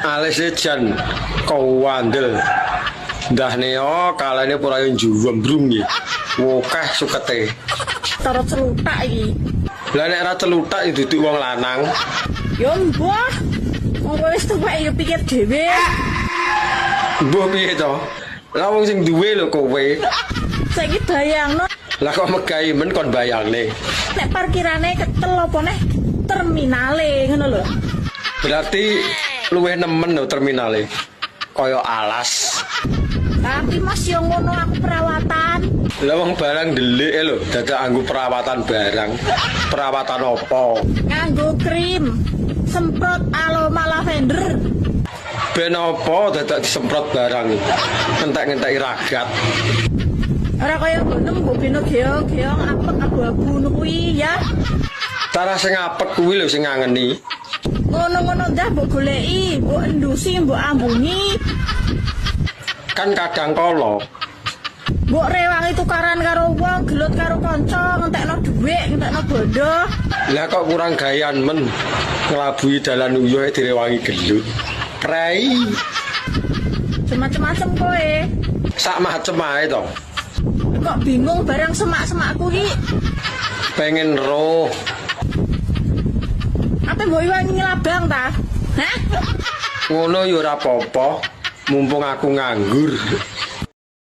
Alise jan kowandel. Ndah neo kalane pura yo juwembrung iki. Wokeh sukete. Tara celutak iki. Lah nek ora celutak ya duduk wong lanang. Ya mbah. Wong kowe wis tuwek ya pikir dhewe. Mbuh piye to? Lah wong sing duwe lho kowe. Saiki bayangno Lah kok megahi men kon bayangne. Nek parkirane ketel apa neh terminale ngono lho. Berarti luwih nemen lho terminale. Kaya alas. Tapi Mas yo ngono aku perawatan. Lah wong barang ndelik e lho, dadak anggo perawatan barang. Perawatan apa? Nganggo krim, semprot aroma lavender. Ben apa dadak disemprot barang iki? Entek-enteki ragat. Ora kaya ngono mbok beno geong-geong apek abu-abu ngono kuwi ya. Cara sing apek kuwi lho sing ngangeni. Ngono-ngono ndah mbok goleki, mbok endusi, mbok ambungi, Kan kadang kala mbok rewangi tukaran karo wong, gelut karo kanca, ngentekno dhuwit, ngentekno bondo. Lah kok kurang gayan men nglabuhi dalan uyuh direwangi gelut. Prei Macem-macem kowe. Sak macem ae to. Kok bingung barang semak-semakku ki? Pengen roh. Apa mbok iwangi nglabang ta? Hah? Ngono ya ora apa-apa. Mumpung aku nganggur.